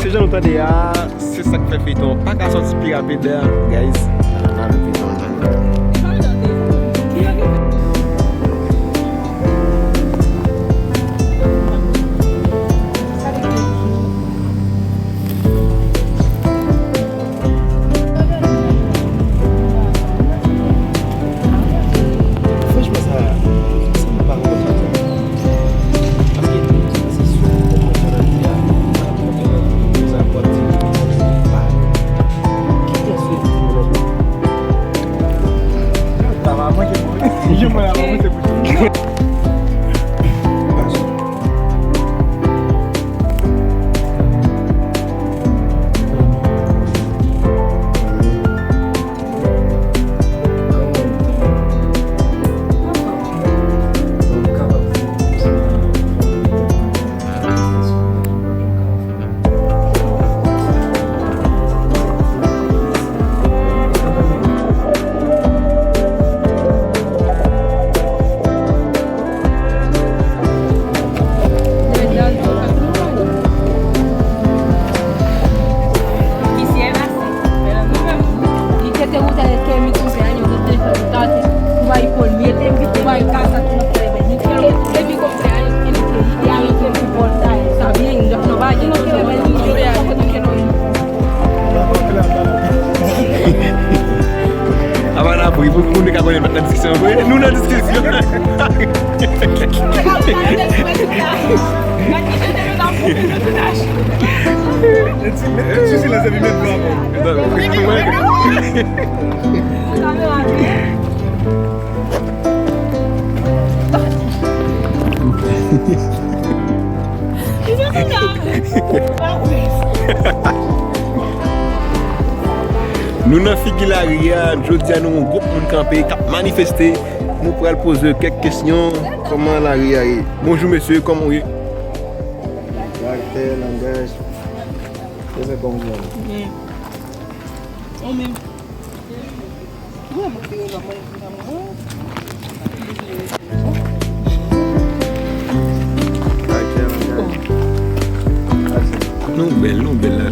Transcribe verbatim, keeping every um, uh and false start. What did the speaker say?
Se jan nou tande a, se sa k fè feyton an pa ka sòti pi rapid, guys. Ann ale pi fon. Franchman, sa, sa m pa konprann sa. Paske, paske sou konprann sa nan vi a, sa konprann sa w ap di, pa kite sou ti menaj mwen. Sa va manje pou li. Yo mwen la manje pou li. Apa n ap ri pou moun ka konnen nou nan diskisyon vre? Nou nan diskisyon. Ti silans epi met bravo. Nou nan figi lari a, jodi a nou yon gwoup moun kanpe k ap manifeste. Nou pral poze yo kèk kesyon. Kòman lari a ye? Bonjou mesye, kòman w ye? Karaktè, langaj. Ou menm. Nou bèl, nou bèl la.